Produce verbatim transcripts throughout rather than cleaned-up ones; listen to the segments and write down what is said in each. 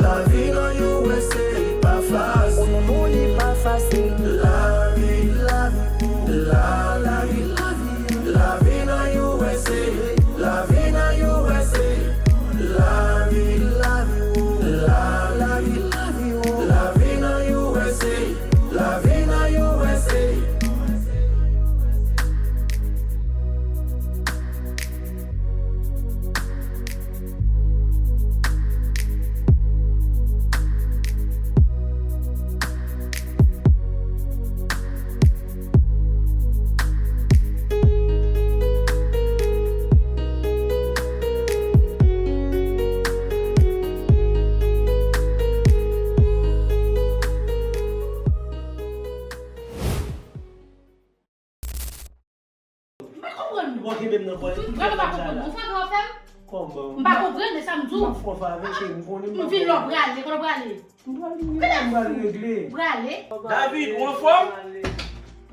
Lavi nan U S A pa fasil. Ou nan moun li pa fasil. Lavi, lavi, la, lavi, lavi. Lavi nan U S A. Lavi nan U S A. Lavi, lavi, la, lavi, lavi. Lavi nan U S A. Lavi nan U S A. M pa konprann. Bon, kenbe m nan pwen. Vrèman pa konprann. Ou fè gwo fè m? Kòman? M pa konprann de sa m di w. M ap fè w favè, cheri, m konnen m pa konprann. M vin lò prale, kote w prale? M pral regle, m pral regle. Prale? David, ou anfòm?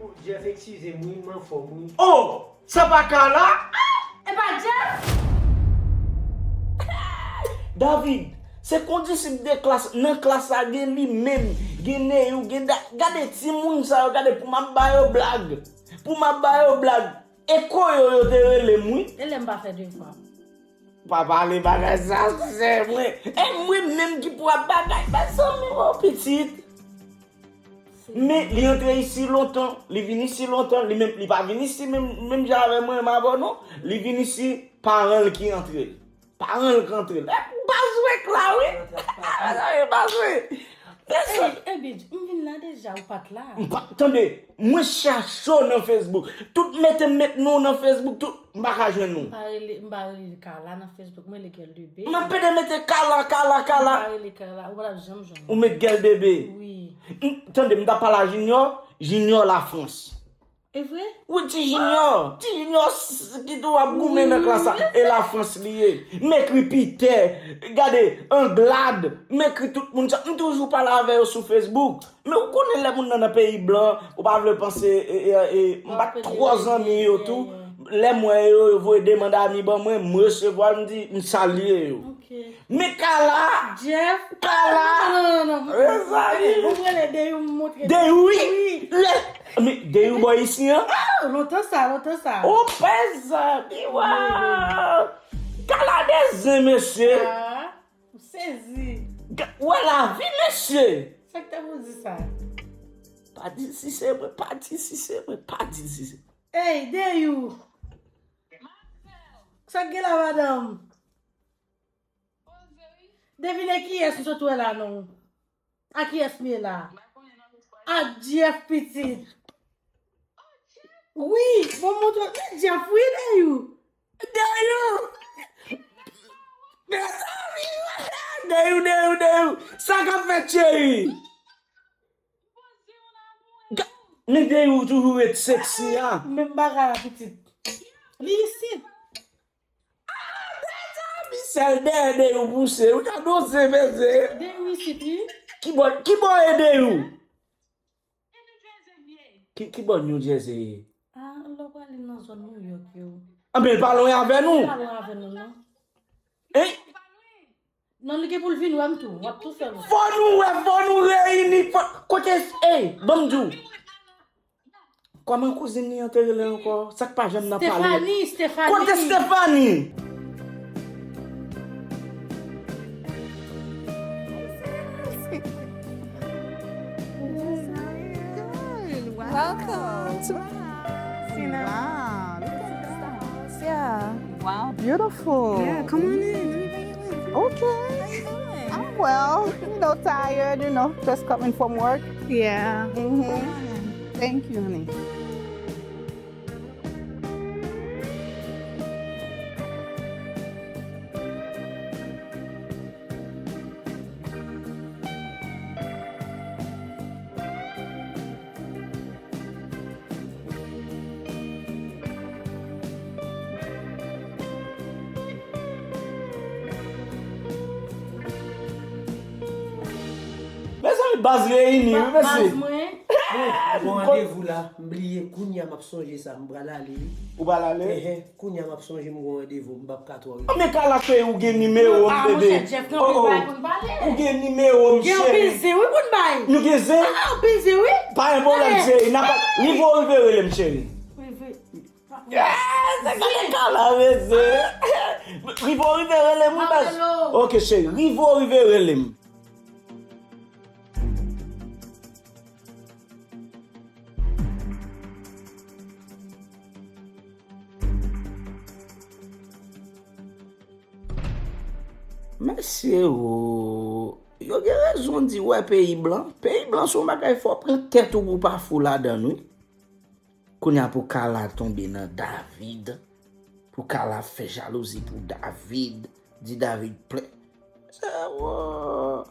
Oh, Jeff, eskize m, wi, m anfòm, wi. Oh! Sa pa Carla? E pa Jeff? David, se kondisip de klas, nan klas la gen li menm, gen Neyou, gen da-, gade timoun sa yo, gade pou m ap ba yo blag, pou m ap ba yo blag, e Koyo yo te rele m wi. E lè m pa fè devwa. Pa pale bagay sa, sè mwen. E mwen menm ki pou ap bagay, mezanmi, o pitit. Men, li antre isi lontan, li vin isi lontan, li menm, li pa vin isi menm, menm jan avè mwen, m avè w non. Li vin isi, paran l ki antre l. Paran l ki antre l. E, pa jwe k la, wi. E, pa jwe. Ey, ey, bitch, m vin la deja, ou pa t la. M pa, tande, mwen chache w nan Facebook. Tout mete m met non w nan Facebook, tout. M pa ka jwenn ou. M pa rele, m pa rele Carla nan Facebook, mwen rele Gèl de B. M ap pede mete Carla, Carla, Carla. M pa rele Carla, ou pa t ap janm jwenn mwen. Ou met Gèl de B. Wi. M, tande, m t ap pale a Junior, Junior Lafrans. E vre? Wi, ti Junior. Ti Junior s-, ki tou ap goumen nan klas la. E Lafrans li ye. M ekri Peter, gade, Anglade, m ekri tout moun sa. M toujou pale avè yo sou Facebook. Men ou konnen lè moun nan nan peyi blan, ou pa vle panse, e, e, e, m pa t twò zanmi yo tou. Lè m wè yo, yo voye demann ami ban mwen, m resevwa l, m di, m salye yo. Ok. Men Carla! Jeff! Carla! Non, non, non, non, non. Mezanmi! Ou prale Deyou, m montre Deyou, wi! Wi. Lè, men Deyou bò isi an? Ah, lontan sa, lontan sa. Ou pè zanmi, waw! Carla de zen, mesye! Ah. M sezi. Ga-, wè lavi, mesye! Sa k te pou di sa? Pa di si se mwen, pa di si se mwen, pa di si se. Ey, Deyou! Sa k gen la, madanm? Devine kiyès m sot wè la, non? A kiyès m ye la? A Jeff pitit. Wi, bon, montre, men Jeff, wi, Deyou. Deyou! Mezanmi, Deyou, Deyou, Deyou! Sa k ap fèt, cheri? Ga-, men Deyou toujou ret seksi a. Menm bagay la, pitit. Li isit. Ah, mezanmi, sèl dèyè Deyou pouse. Ou ta danse, mesye. Deyou isit, wi. Ki bò, ki bò e Deyou? Ki, ki bò New Jersey ye? Ah, lè w prale nan zòn New York yo. Anben, l pa lwen avè nou. Li pa lwen avè nou, non. Hein? Non, li gen pou l vin wè m tou. W ap tou fè m. Fò nou wè, fò nou reyini, fò, kote, ey, ban m di w. Kòman kouzin li an te rele ankò? Sa k pa janm nan pale. Stephanie, Stephanie. Kote Stephanie? Good. Wow. Welcome to my house. You know? Wow, look at the house. Yeah. Wow, beautiful. Yeah, come on in. Let me bring you in. Okay. How you doing? I'm well. You know, tired, you know, just coming from work. Yeah. Mm-hmm. Come on in. Thank you, honey. Mezanmi, baz reyini, wi, mesye. Baz mwen. Mwen gen randevou la, m bliye, kounye a m ap sonje sa, m pral ale wi. Ou pral ale? Enhen, kounye a m ap sonje m gen randevou, m p ap ka twò rete. Men Kala, ke ou gen nimewo m, bebe. Ah, monchè, Jeff, non, ou gen nimewo m, cheri. Gen anpil zen wi pou n bay. Nou gen zen? Ah, anpil zen wi. Pa gen pwoblèm, cheri. N ap rive ou rive rele m, cheri. Rive. Yes, se gade Kala, mesye. Rive ou rive rele m wi, baz. Ok, cheri, rive ou rive rele m. Mesye, o, yo gen rezon di, wè, peyi blan. Peyi blan se yon bagay fò pran tèt ou pou pa fou ladan l, wi. Kounye a pou Kala tonbe nan David, pou Kala fè jalouzi pou David, di David plen. Mesye, o.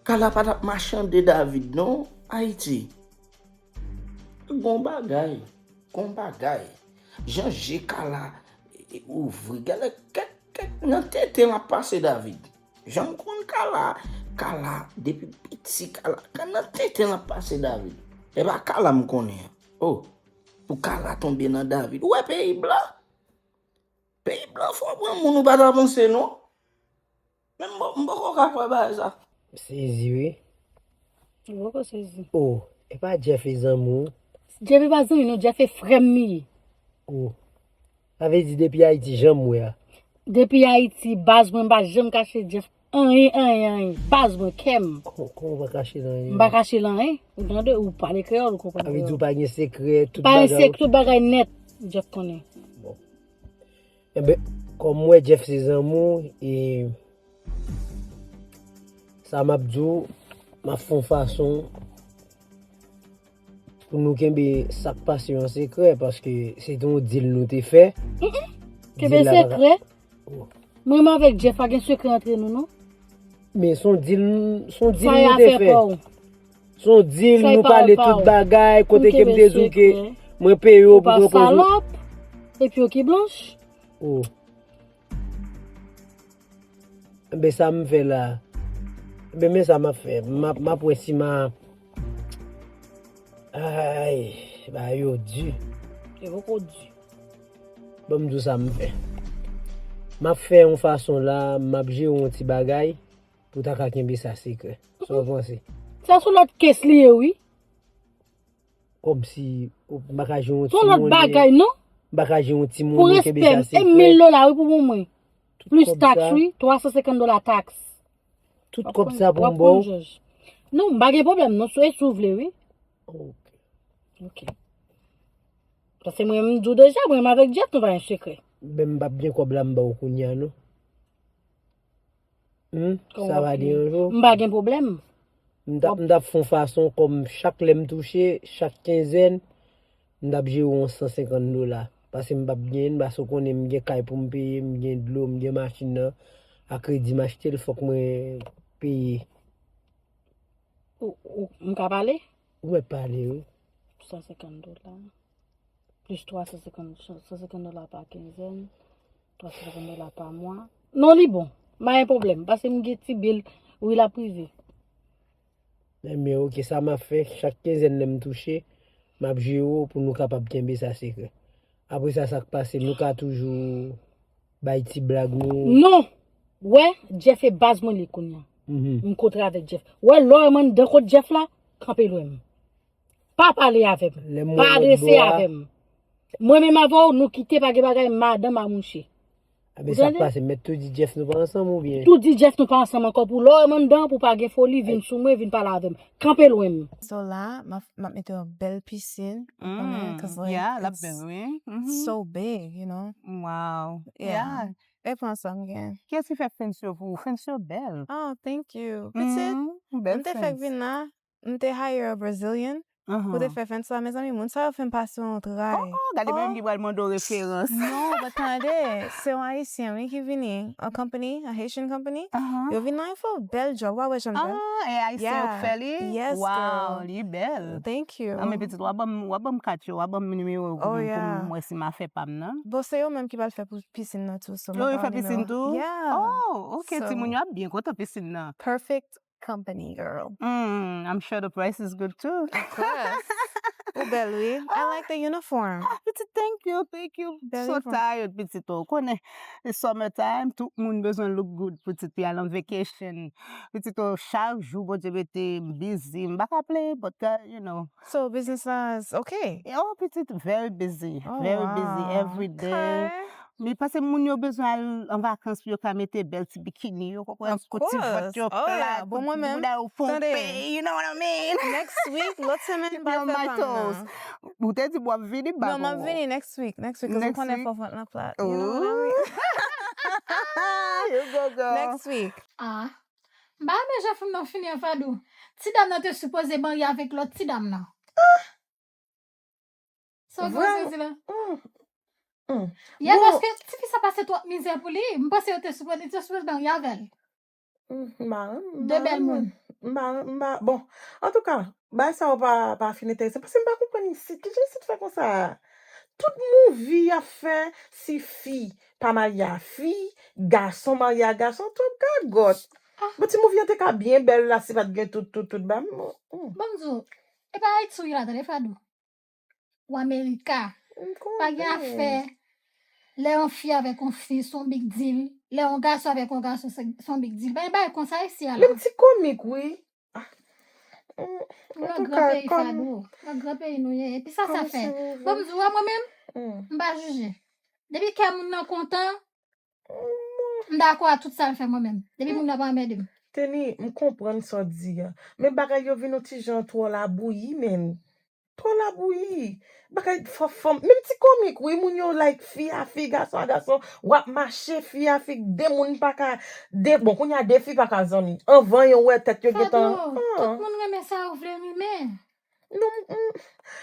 Kala pa t ap machande David non, Ayiti. Gon bagay, gon bagay. Jan je Kala, e, e, ouvri, gade kèk, kèk nan tenten l ap pase David. Jan m konn Kala, Kala, depi piti Kala, kèk nan tenten l ap pase David. E pa Kala m konnen an. O, pou Kala tonbe nan David. Ou wè peyi blan? Peyi blan fò pran moun ou pa ta panse non. Men m poko, m poko ka kwè bagay sa. M sezi wi. Ou poko sezi. O, e pa Jeff e zanmi w? Jeff e pa zanmi non, Jeff e frè m li ye. O. Sa vle di depi Ayiti jan m wè a. Depi Ayiti, baz mwen, m pa janm kache Jeff anyen, anyen, anyen. Baz mwen, kè m. Kòman, kòman w pa kache l anyen? M pa kache l anyen. Ou tande, ou pale kreyòl, ou konprann kreyòl. Sa vle di ou pa gen sekrè, tout bagay. Pa gen sekrè, tout bagay nèt, Jeff konnen. Bon. Enben, kòm m wè Jeff se zanmi w, e sa m ap di w, m ap fè yon fason pou nou kenbe sa k pase yo an sekrè, paske se te yon deal nou te fè. Kenbe sekrè? Mwen menm avèk Jeff pa gen sekrè antre nou, non. Men se yon deal, se yon deal nou te fè. Se yon deal, nou pale tout bagay, kote ke m te di w ke mwen peye w pou pran pòz ou. Ou pa salòp, epi w ki blanch. O. Enben, sa m fè la. Enben, men sa m ap fè. M ap, m ap wè si m a, ay, bagay yo di. E poko di. Ban m di w sa m fè. M ap fè yon fason la, m ap jere yon ti bagay pou w ta ka kenbe sa sekrè. Sa w panse? Sa se yon lòt case li ye, wi. Kòmsi, m pa ka jere yon timoun. Se yon lòt bagay, non. M pa ka jere yon timoun, kenbe sa sekrè. Pou respè m, e mil dola, wi, pou bon mwen. Plis taks, wi, twa san senkant dola taks. Tout kòb sa pou m ba w? Non, m pa gen pwoblèm, non, e si w vle, wi. Ok. Ok. Paske mwen, m di w deja, mwen, m avèk Jeff, nou pa gen sekrè. Men m p ap gen kòb la, m ba w kounye a, non. Hmm, sa va deranje w? M pa gen pwoblèm. M t ap, m t ap fè yon fason kòm chak lè m touche, chak kenzèn, m t ap jere yon san senkant dola. Paske m p ap genyen, paske w konnen m gen kay pou m peye, m gen dlo, m gen machin nan. A kredi m achte l, fòk mwen peye. Ou, ou, m ka pale? Ou mèt pale, wi. San senkant dola. Plis twa san senkant, san senkant dola pa kenzèn, twa san senkant dola pa mwa. Non, li bon. M pa gen pwoblèm. Paske m gen ti bil, wi, l ap rive. Enben, ok, sa m ap fè, chak kenzèn lè m touche, m ap jere w pou nou kapab kenbe sa sekrè. Apre sa, sa k pase, nou ka toujou bay ti blag nou. Non! Wè, Jeff e baz mwen li kounye a. Mhm. M kontre avèk Jeff. Wè, lè w wè m anndan kot Jeff la, kanpe lwen m. Pa pale avè m. Pa adrese avè m. Mwen menm avè w, nou kite, pa gen bagay madanm a mouche. Enben, sa k pase, mèt tou di Jeff nou pa ansanm oubyen? Tou di Jeff nou pa ansanm ankò pou lè w wè m anndan, pou pa gen foli, vin sou mwen, vin pale avè m. Kanpe lwen m. So la, m ap, m ap mete yon bèl pisin. Mm, yeah, l ap bèl, wi. It's so big, you know. Wow. Yeah. E pran sa m gen. Kiyès ki fè fens yo pou ou? Fens yo bèl. Oh, thank you. Pitit, m te fèk vin la. M te hire a Brazilian pou te fè fens la, mezanmi, moun sa yo fè m pase yon tray. Oh, gade mwen menm ki pral mande w referans. Non, but tande, se yon Ayisyen, wi, ki vini, a company, a Haitian company. Yo vin la, yo fè yon bèl job, w a wè jan l bèl. Ah, e Ayisyen yo k fè li? Yes, girl. Wow, li bèl. Thank you. Ah, men pitit, w a ban m, w a ban m kat yo, w a ban m nimewo pou m, pou m wè si m a fè pa m nan. Bon, se yo menm ki pral fè pou pisin nan tou, so m ap ba w nimewo. Yo, yo fè pisin tou? Yeah. Oh, ok, timoun yo ap byen kontan pisin nan. Perfect. company, girl. Mm, I'm sure the price is good too. Of course. Ou bèl, wi. I like the uniform. Ah, pitit, thank you, thank you. Bèl So uniform. Tired, pitit, ou konnen. It's summer time, tout moun bezwen look good, pitit, pou y al on vacation. Pitit, ou chak jou, Bondye mete m busy. M pa ka play, but, uh, you know. So, business la is okay. Oh, pitit, very busy. Oh, Very busy wow. Every day. Okay. Men paske moun yo bezwen al an vakans pou yo ka mete bèl ti bikini yo, konprann, Of ti vant course. Yo Oh, plat, yeah. Bon, tout mwen menm, bouda yo ponpe, tande. You know what I mean? Next week, lòt semèn, Keep m pa me on fè my pa m toes. nan. Ou te di w ap vini, m pa Non, m ap konn. Vini next week. Next week, cause ou Next konnen week? fò vant lan plat. You know what I mean? You go, girl. Next week. Ah, m pa renmen jan fim nan fini an, Fadou. Ti dam nan te sipoze marye avèk lòt ti dam nan. Sa w Vrèman. Panse la? Mm, mm. Yeah, Bon. Paske tifi sa pase twòp mizè pou li. M panse yo te sipoze, te sipoze marye avè l. Mm, m pa renmen, m De pa bèl renmen. Moun. M pa renmen, m pa, bon, antouka, bagay sa yo pa, pa fin enteresan. Paske m pa konprann isit. Kijan isit fè konsa? Tout movie y ap fè, si fi pa marye a fi, gason marye a gason, twòp gagòt. Ah. Bon, ti movie an te ka byen bèl la, si pa t gen tout, tout, tout, ba, m, mm. Bon, m di w, e pa Ayiti w ye la, tande, Fadou. Ou Amerika. M Pa gen afè. konnen. Lè yon fi avèk yon fi, se yon big deal. Lè yon gason avèk yon gason, se se yon big deal. Pa gen bagay konsa isi a la. Menm ti komik, wi. Ah. Mm, Nou nan antouka, gran peyi, kòm, Fadou. Nan gran peyi nou ye. Epi sa, sa kòm fè. si ou Bon, m vle. di w, mwen menm, Mm. m pa jije. Depi kè moun nan kontan, m dakò a tout sa l fè mwen menm. Depi moun nan pa anmède m. Teni, m konprann sa w di a. Men bagay yo vin yon ti jan twò labouyi, menn. Twò labouyi. Bagay fò fanm. Menm ti komik, wi, moun yo like fi a fi, gason a gason. W ap mache, fi a fi, de moun pa ka, de, bon, kounye a de fi pa ka zanmi. Anvan yo wè tèt yo gentan. Fadou, tout moun renmen sa yo vle renmen. Non, m, m,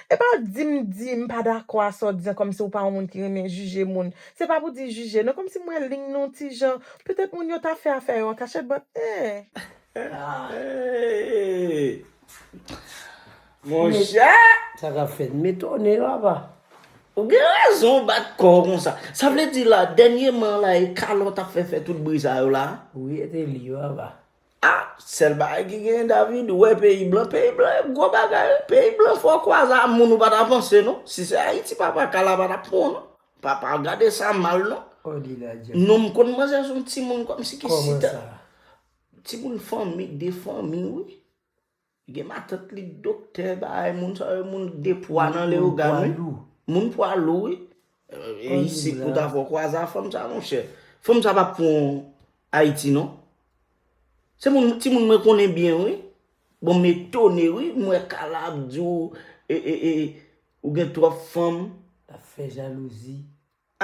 e pa di m di m pa dakò a sa w di an, kòmsi w pa yon moun ki renmen jije moun. Se pa pou di jije, non, kòmsi m wè liy nan yon ti jan. Petèt moun yo ta fè afè yo an kachèt, but, eh. Hey! Monchè! Sa k ap fèt? M etone, papa. Ou gen rezon w bat kò w konsa. Sa vle di la, dènyèman la, e Kalòt ap fè fè tout bri sa yo la? Wi, e te li yo, papa. Ah, sèl bagay ki genyen, David, ou wè peyi blan, peyi blan e gwo bagay, wi. Peyi blan fò kwaze a moun ou pa ta panse, non. Si se Ayiti, papa, Kala pa t ap pran w, non. Papa, gade sa mal, non. Odi la, Jeff. Non, m konn manzè se yon timoun kòmsi ki Kòman sita. Sa? Timoun fanmi, de fanmi, wi. Gen matant li doktè, bagay, moun sa yo, moun de pwa nan Leogàn, wi. Moun pwa lou, wi. E isi pou ta fò kwaze a fanm sa, monchè. Fanm sa pa pran Ayiti, non. Se moun, timoun mwen konnen byen, wi. Bon, m etone, wi. M wè Kala ap di w, e, e, e, ou gen twòp fanm. L ap fè jalouzi.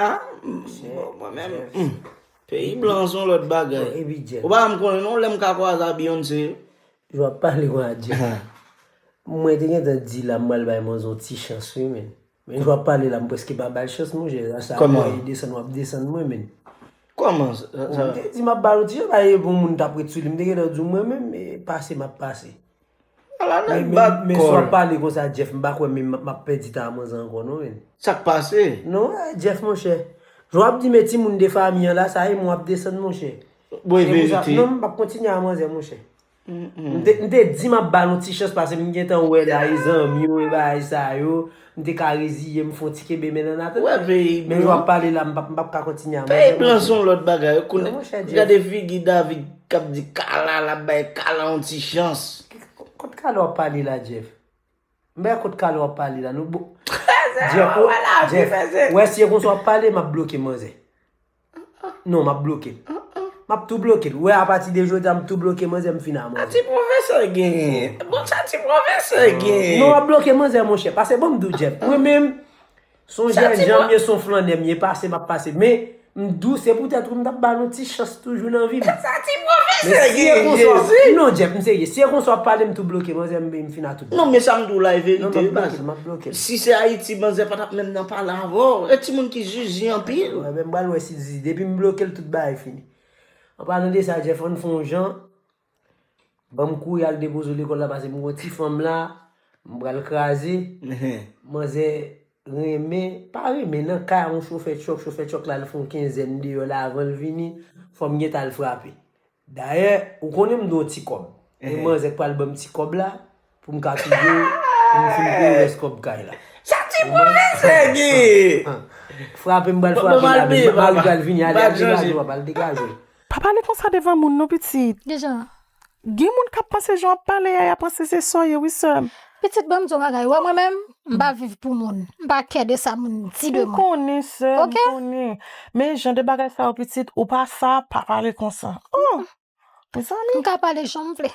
Ah, m, bon, mwen menm, hmm. Peyi blan se yon lòt bagay. Bon, epi Jeff. Ou pa m konnen non, lè m ka kwaze a Beyoncé. Jan w ap pale konsa, Jeff. Mwen te gentan di la, m pral bay manzè yon ti chans, wi, men. Men jan w ap pale la, m prèske pa ba l chans, monchè. Sa Kòman? Mwen desann, w ap desann mwen, men. Kòman sa? M te di m ap ba l yon ti chans, pa gen bon moun t ap ret sou li. M te gentan di w mwen menm, e pase, m ap pase. Ala Men, nèg men, bat men si w kò ap l. Pale konsa, Jeff, m pa kwè menm m ap, m ap pèdi tan a manzè ankò, non, men. Sa k pase? Non, eh, Jeff, monchè. Jan w ap di, men timoun de fanmi an la, sa e mwen w ap desann, monchè. Bon, e Se pou sa, verite. Non, m p ap kontinye a manzè, monchè. M te, m te di m ap ba l yon ti chans, paske m gentan wè la, e zanmi yo, e bagay sa yo. M te ka reziye m, fè yon ti kenbe men nan atann. Wè peyi Men jan w ap blan. Pale la, m p ap, m p ap ka kontinye a manzè, Peyi blan monchè. Se yon lòt bagay. Kounye, Non, monchè, Jeff. Gade figi David k ap di Kala, l ap bay Kala yon ti chans. Kot Kala w ap pale la, Jeff? M pa kot Kala w ap pale la, nou bo. Fèzè, Jeff, wè la, Jeff, fèzè. Wè, si e konsa w ap pale, m ap bloke manzè. Non, m ap bloke l. M ap tou bloke l. Wè, apati de jodi a, m tou bloke manzè, m fin a A manzè. ti pwofesè genyen. Bon, sa ti pwofesè genyen. Non, m ap bloke manzè, monchè. Paske bon, m di w, Jeff, mwen menm, se yon Sa jèn ti jan pwo- m ye, se yon flannè m ye, pase m ap pase. Men, m di w, se poutèt ou m t ap ba l yon ti chans toujou nan vi m. Sa ti pwofesè Men si e genyen, konsa w ap, Jezi. Non, Jeff, m serye. Si e konsa w ap pale, m tou bloke manzè, m, m fin a tout. Non, men sa m di w la e Non, m ap verite, bloke baz. l, m ap bloke l. Si se Ayiti, manzè pa t ap menm nan pale avè w. E timoun ki jiji anpil. Wè, men m pral wè si di, depi m bloke l, tout bagay fini. An palan de sa, Jeff, ann fè yon jan, ban m kouri al depoze w lekòl la, paske m gon ti fanm la, m pral kraze. Manzè renmen, pa renmen, nan kay a yon chofè tchòk, chofè tchòk la, l fè yon kenzèn deyò la, avan l vini, fò m gentan al frape. Dayè, ou konnen m dwe yon ti kòb. E manzè k pral ban m ti kòb la, pou m ka touye, pou m fin peye rès kòb kay la. Sa ti pwofesè gen! Frape m pral frape la, men mari pral vini, ale, ale degaje w, ale degaje w. Pa pale konsa devan moun non, pitit. Kijan? Gen moun k ap panse jan w ap pale a, y ap panse se sa w ye, wi, sè m. Pitit, ban m di w bagay, w wè mwen menm, m pa viv pou moun. M pa kè de sa moun di de mwen. M konnen, sè m, m konnen. Men jan de bagay sa yo, pitit, ou pa sa, pa pale konsa. Oh! Mezanmi. M ka pale jan m vle.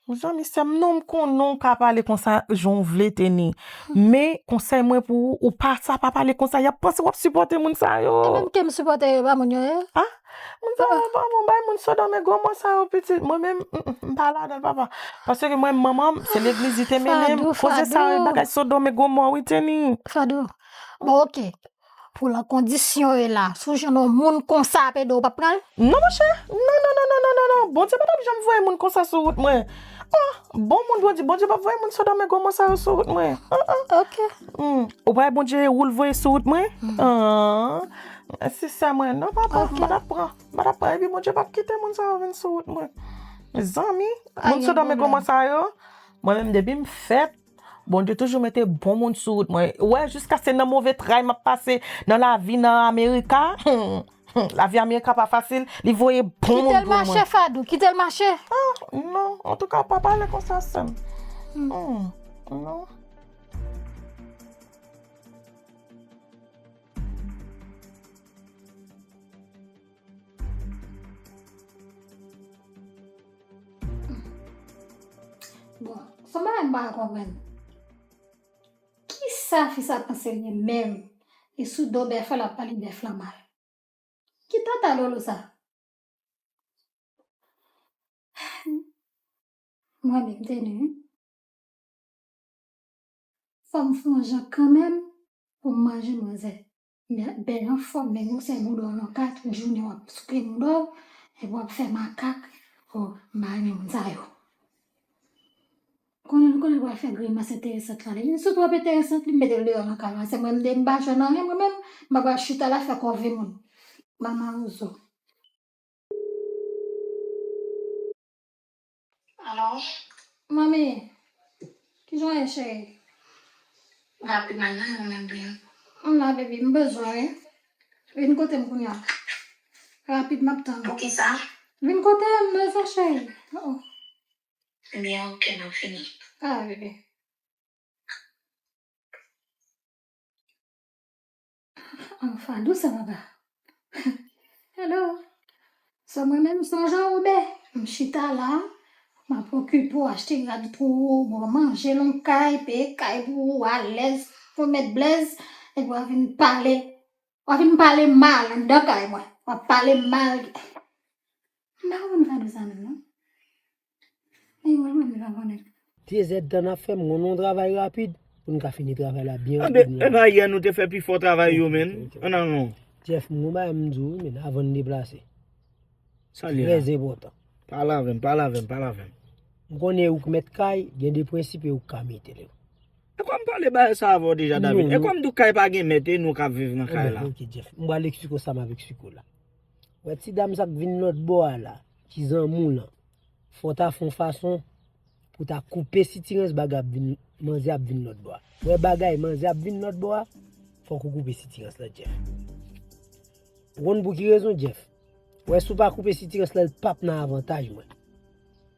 Mezanmi, sè m, non, m konnen w ka pale konsa jan w vle, Teni. Men, konsèy mwen pou ou, ou pa sa, pa pale konsa. Y ap panse w ap sipòte moun sa yo. E menm ke m sipòte yo, pa moun yo ye. Ah? Moun sa yo pa bon, bay moun Sodòm e Gomò sa yo, pitit. Mwen menm, m, m, m pa ladan l, papa. Paske mwen, manman m, se legliz li te mennen m. Koze sa yo, bagay Sodòm e Gomò, wi, Teni. Fadou. Bon, oke. Pou lan kondisyon yo la, si w jwenn yon moun konsa ap ede w, w p ap pran l? Non, monchè. Non, non, non, non, non, non, non. Bondye pa t ap janm voye moun konsa sou wout mwen. Oh, bon moun, Bondye, Bondye p ap voye moun Sodòm e Gomò sa yo sou wout mwen. Ah, ah. Ok. Hmm. Ou pa wè Bondye ou l voye sou wout mwen? Hmm. Ah. Si sè mwen, non, papa, m pa t ap pran. M pa t ap pran. Epi Bondye p ap kite moun sa yo vin sou wout mwen. Mezanmi, moun Sodòm e Gomò sa yo, mwen menm depi m fèt, Bondye toujou mete bon moun sou wout mwen. Ou wè, jiskaske nan move tray m ap pase nan lavi nan Amerika. Lavi Amerika pa fasil, li voye bon moun pou mwen. Kite l mache, Fadou, kite l mache. Ah, non, antouka, pa pale konsa, sè m. Hmm. Hmm, non. Bon, se yon bagay m pa ka konprann. Kisa fi sa panse l ye menm? Li sou do bèf la, l ap pale bèf la mal. Ki tata lolo sa? Mwen menm, Teni, wi. Fò m fè yon jan kanmenm pou m manje manzè. Men bèl anfòm, men gwosè bouda w nan kay, tout jounen w ap souke bouda w, epi w ap fè makak, o, m pa renmen moun sa yo. Konnen, konnen l pral fè grimas enteresant la. Li vin sou twòp enteresant, li mete l deyò nan kay la. Se mwen, m de, m pa jwenn anyen, mwen menm, m pa pral chita la fè kòve moun. Ba mawozo. Alo? Manmi, kijan w ye, cheri? Rapidman, nan yon menm vin. M la, baby, m bezwen, wi. Vin kote m kounye a. Rapid, m ap tann ou. Poukisa? Vin kote m, m bezwen, cheri. Oh, oh. Ebyen, ok, n ap fini. Ah, baby. Anfa, dous sa, papa. Hello. Se mwen menm, se yon jan oube. M chita la, m ap okipe w, achte rad pou ou, bon, manje nan kay, peye kay pou ou, alèz, pou mèt blèz, epi w ap vin pale. W ap vin pale mal anndan kay mwen. W ap pale mal. M pa konprann fadou sa menm, non. Men mwen, mwen, m pa konnen. Dezèdtan n ap fè, m konn yon travay rapid pou n ka fini travay la byen rapidman. Anben, e pa yè nou te fè pifò travay yo, men. Ann al non. Jeff, m gon bagay m di w, men, avan n deplase. Sa l ye la? Trè enpòtan. Pale avè m, pale avè m, pale avè m. M konnen ou k mèt kay, gen de prensip e ou k ka mete l. E kòm m pale bagay sa avè w deja, David. E kòm m di w kay pa gen mèt, e nou k ap viv nan kay la. Enben, ok, Jeff. M pral eksplike w sa m ap eksplike w la. Wè ti dam sa k vin lòt bò a la, ki zanmi w lan, fò w ta fè yon fason pou w ta koupe sitirans bagay ap vin, manzè ap vin lòt bò a. Wè bagay manzè ap vin lòt bò a, fòk ou koupe sitirans lan, Jeff. Ou konn pou ki rezon, Jeff? Wè, si w pa koupe sitirans lan, l p ap nan avantaj mwen.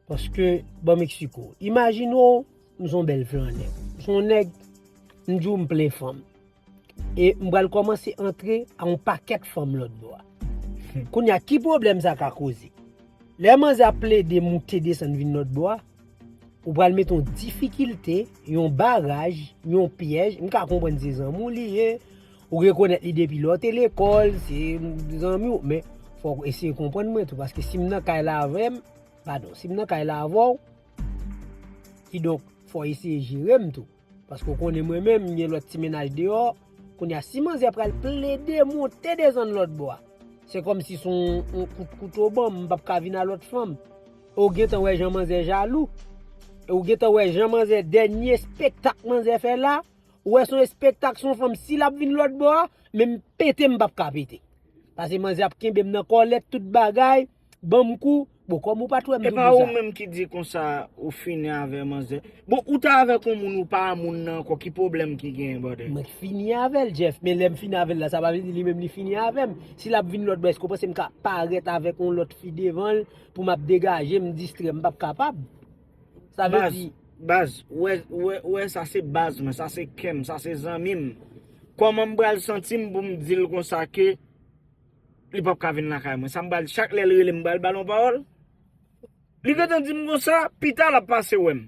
Paske, ban m eksplike w. Imajine w, m se yon bèl flannè. M se yon nèg, m di w m plen fanm. E m pral kòmanse antre a yon pakèt fanm lòt bò a. Kounye a, ki pwoblèm sa ka koze? Lè manzè ap plede moute desann vin lòt bò a, ou pral mete yon difikilte, yon baraj, yon pyèj. M ka konprann se zanmi w li ye, ou rekonèt li depi lè w te lekòl, se zanmi w, men fòk ou eseye konprann mwen tou, paske si m nan kay la avè m, padon, si m nan kay la avè w, kidonk, fò w eseye jere m tou. Paske w konnen mwen menm, m gen lòt ti mennaj deyò. Kounye a, si manzè pral plede monte desann lòt bò a, se kòmsi se yon, yon kout kouto ban m, m p ap ka vin a lòt fanm. E w gentan wè jan manzè jalou. E w gentan wè jan manzè, dènye espektak manzè fè la. Ou wè se yon espektak, se yon fanm, si l ap vin lòt bò a, menm pete m p ap ka pete. Paske manzè ap kenbe m nan kòlèt, tout bagay, ban m kou, Bon, kòm ou pa t wè m tou di sa. E pa ou menm ki di konsa ou fini avè manzè. Bon, ou ta avèk yon moun ou pa moun nan ankò, ki pwoblèm ki genyen, brother? Mwen fini avè l, Jeff, men lè m fini avè l la, sa pa vle di li menm li fini avè m. Si l ap vin lòt bò, èske w panse m ka parèt avèk yon lòt fi devan l pou m ap degaje m, distrè m, m p ap kapab? Sa vle di. Baz, baz, wè, wè, wè, sa se baz mwen, sa se kè m, sa se zanmi m. Kòman m pral santi m pou m di l konsa ke li p ap ka vin lakay mwen? Sa m pral, chak lè l rele m, m pral ba l yon pawòl? Li gentan di m konsa, pita l ap pase wè m.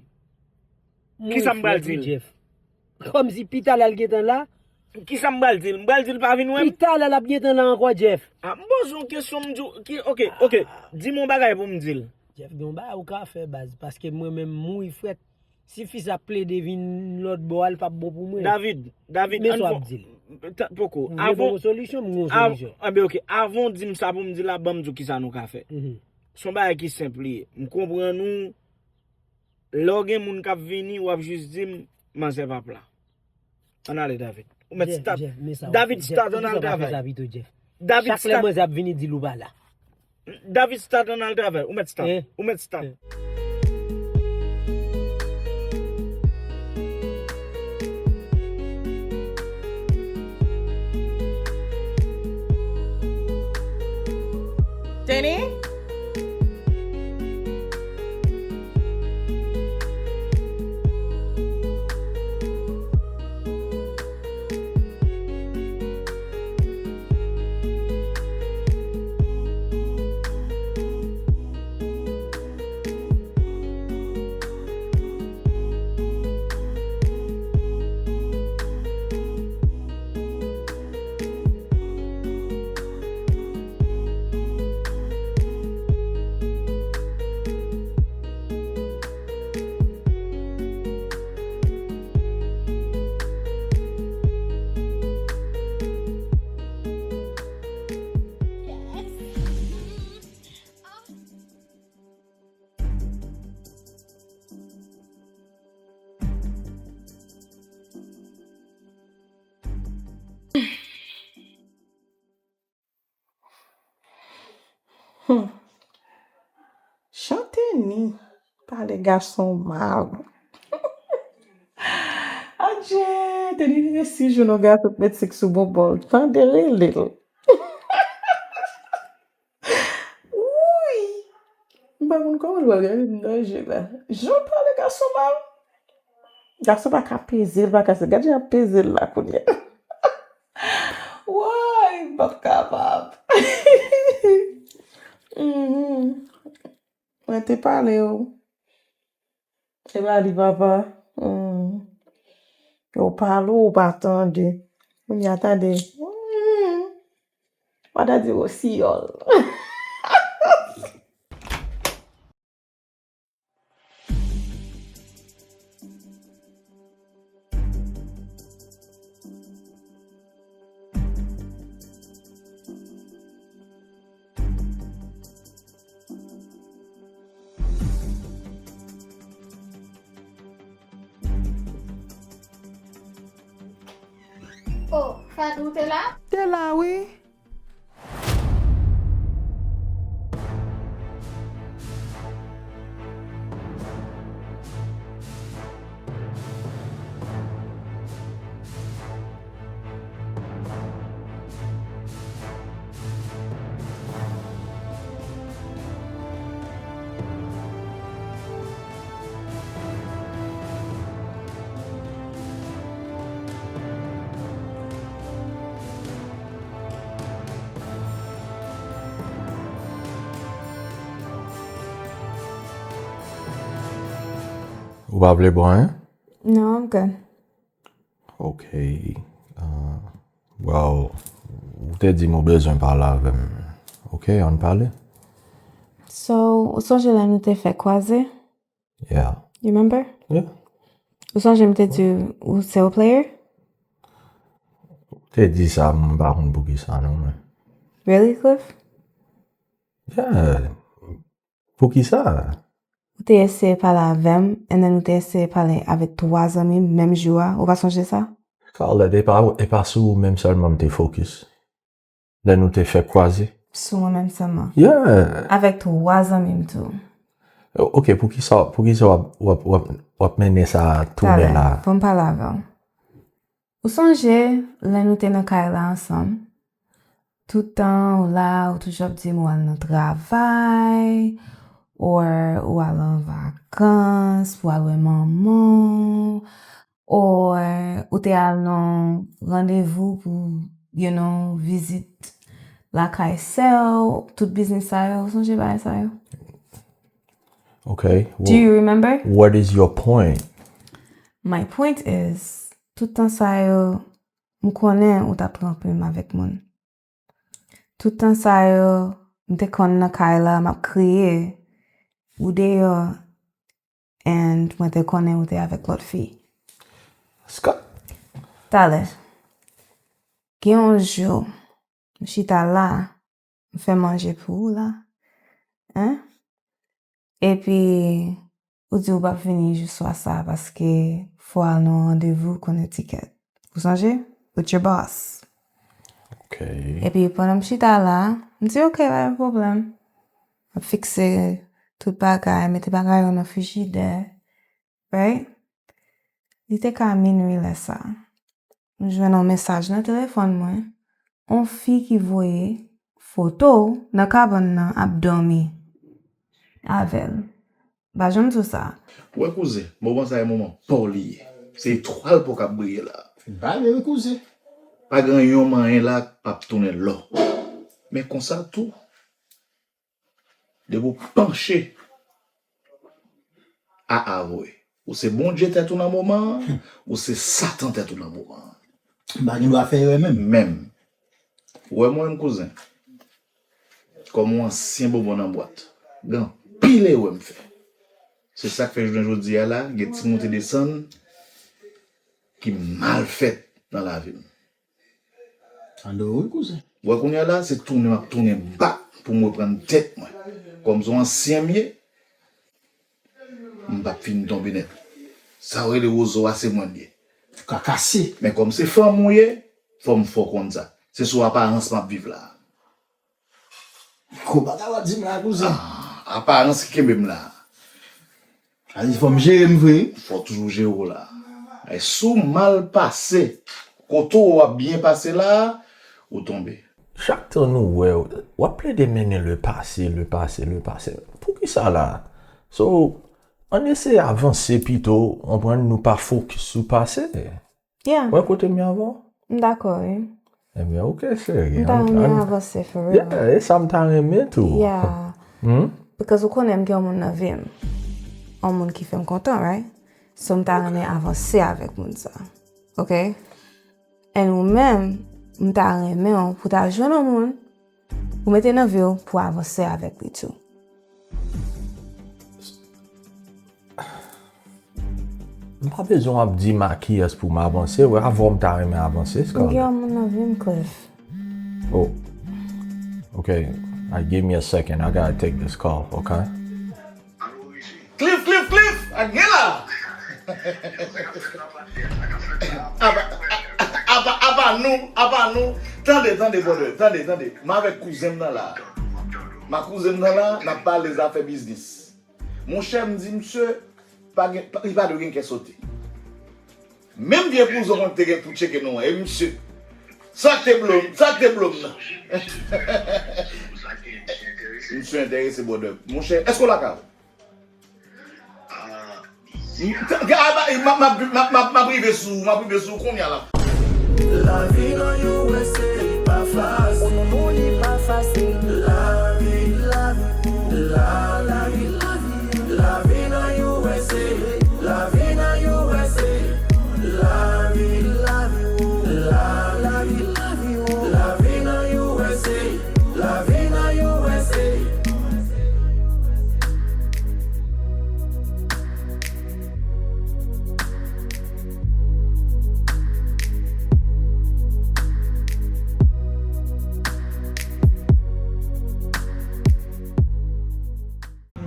Kisa m pral di l? Kòmsi pita l al gentan la? Kisa m pral di l? M pral di l pa vin wè m? Pita l al ap gentan la ankò, Jeff. Ah, m poze yon kesyon, m di w, ki, ok, ok, di m yon bagay pou m di l. Jeff, gen yon bagay ou ka fè, baz, paske mwen menm mouri frèt. Si fi sa plede vin lòt bò a, li p ap bon pou mwen. David, David, men sa w ap di l. Poko. M vle yon solisyon, m gen yon solisyon. Anben, ok, avan w di m sa pou m di l la, ban m di w kisa nou ka fè. Se yon bagay ki senp li ye. M konprann ou. Lè w gen moun k ap vini, w ap jis di m, manzè p ap la. Ann ale, David. Ou mèt start. David, start, ann al travay. David, start. Chak lè manzè ap vini, di l ou pa la. David, start, ann al travay. Ou mèt start. Ou mèt start. Tini? Hmm. Jan Teni pale gason mal. Adje, Teni gen sis jou nan gason k met sik sou bonbon l. Tande rele l. Wouy! M pa konn kòman l pral gade m nan je la. Jan pale gason mal. Gason pa ka peze l, pa ka se. Gade jan ap peze l la kounye a. Woy, m p ap kapab. Mhm. Mwen te pale w. E pa li, papa. Hmm. Yo pale w, ou pa tande. Kounye a tande. Hmm. Ou pa ta di w siyòl. Oh, Fadou te la? Te la, wi. Ou pa vle bwè anyen? Non, I'm good. Ok. Ah, well, ou te di m ou bezwen pale avè m. Ok, ann pale. So, ou sonje lè nou te fè kwaze? Yeah. You remember? Yeah. Ou sonje m te di w ou se yon player? Ou te di sa, m pa konn poukisa non, men. Really, Cliff? Yeah. Poukisa? Ou te eseye pale avè m, and then ou te eseye pale avèk twa zanmi m menm jou a, ou pa sonje sa? Scarlett, e pa, e pa sou ou menm sèlman m te focus lè nou te fè kwaze. sou mwen menm sèlman. Yeah. Avèk twa zanmi m tou. O- Ok, poukisa, poukisa w ap, w ap, w ap, w ap mennen sa tounen la? Talè, fò m pale avè w. Ou sonje lè nou te nan kay la ansanm? Tout tan ou la, ou toujou ap di m ou al nan travay, or ou al an vakans, pou al wè manman w, or ou te al nan randevou pou, you know, vizit lakay sè w, tout biznis sa yo, ou sonje bagay sa yo? Okay. Do you remember? What is your point? My point is, tout tan sa yo, m konnen ou t ap twonpe m avèk moun. Tout tan sa yo, m te konn nan kay la, m ap kriye, ou deyò, and mwen te konnen ou te avèk lòt fi. Scott. Talè. Gen yon jou, m chita la, m fè manje pou ou la. Hein? Epi, ou di ou p ap vini jou swa sa paske fò w al nan yon randevou Connecticut. Ou sonje? With your boss. Ok. Epi, pandan m chita la, m di, "Ok, pa gen pwoblèm." M ap fikse tout bagay, mete bagay yo nan frijidè. Right? Li te ka minwi lè sa. M jwenn yon mesaj nan telefòn mwen, yon fi ki voye foto w nan kabann nan ap dòmi avè l. M pa janm di w sa. Ou wè kouzen, moman sa e moman pa w li ye. Se etwal pa w k ap briye la. Fin pale wi kouzen. Pa gen yon manyen la k p ap tounen lò. Men konsa tou, depi w panche, a a vre. Ou se Bondye tèt ou nan moman an, ou se Satan tèt ou nan moman an. M pa gen dwa fè erè menm. Menm. Ou wè mwen menm kouzen, kòm yon ansyen bonbon nan bwat, gen anpil erè m fè. Se sa k fè jounen jodi a la, gen ti monte desann ki mal fèt nan lavi m. Tande w wi kouzen. Ou wè kounye a la, se tounen m ap tounen bak pou m reprann tèt mwen. Kòm se yon ansyen m ye, m p ap fin tonbe nèt. Sa w rele wozo a, se mwen l ye. Ou ka kase. Men kòm se fanm ou ye, fò m fè w konn sa. Se sou aparans m ap viv la. Gwo bagay w ap di m la, kouzen. Ah, aparans ki kenbe m la. Sa di fò m jere m vre. Fò w toujou jere w la. E si w mal pase, kote w ap byen pase la, ou tonbe. Chak tan nou wè w, w ap plede mennen le passé, le passé, le passé. Poukisa la? So, ann eseye avanse pito, w konprann, nou pa fokis sou pase. Yeah. Wè kote m ye avan? M dakò, wi. Ebyen, ok, cheri. M ta renmen avanse, for real. Yeah, e sa m ta renmen tou. Yeah. Hmm? Because ou konnen m gen yon moun nan vi m. Yon moun ki fè m kontan, right? So, m ta renmen avanse avèk moun sa. Ok? And ou menm, m ta renmen w pou ta jwenn yon moun, ou mete nan vi w pou avanse avèk li tou. M pa bezwen w ap di m a kiyès pou m avanse. Wè, avè w m ta renmen avanse, Scarlett. M gen yon moun nan vi m, Cliff. Oh. Ok. All right, give me a second. I gotta take this call, ok? Cliff, Cliff, Cliff! Ak gen la! Apa, apa, apa nou, apa nou. Tande, tande, brother, tande, tande. M avèk kouzen m nan la. M ak kouzen m nan la, n ap pale zafè biznis. Monchè, m di misye, pa gen, pa, li pa dwe gen kè sote. Menm vye kouzon mwen te gen pou tcheke non an, e misye. Sa k te blo m, sa k te blo m nan. Misye enterese, brother. Monchè, èske w lakay ou? M ap rive sou ou, m ap rive sou ou kounye a la. Lavi nan U S A pa fasil. Ou nan moun li pa fasil. Lavi, lavi, la, lavi, lavi. Lavi nan U S A. Lavi nan U S A. Lavi, lavi, la, lavi, lavi. Lavi nan U S A. Lavi nan U S A.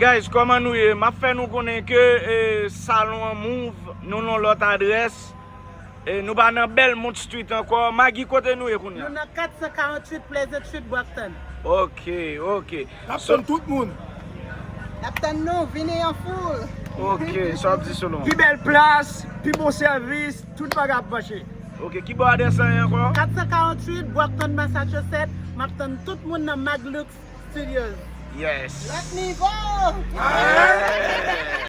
Guys, kòman nou ye? M ap fè nou konnen ke, eh, salon an move, nou nan lòt adrès. Eh, nou pa nan Belmont Street ankò. Maggie, kote nou ye kounye a? Nou nan kat san karanntuit Pleasant Street, Brockton. Ok, ok. N ap tann tout moun. N ap tann nou, vini an foul. Ok, sa w ap di selon. Pi bèl plas, pi bon sèvis, tout bagay ap mache. Ok, ki bò adrès la ye ankò? Kat san karanntuit Brockton, Massachusetts. M ap tann tout moun nan Maglux Studios. Yes. Lòt nivo!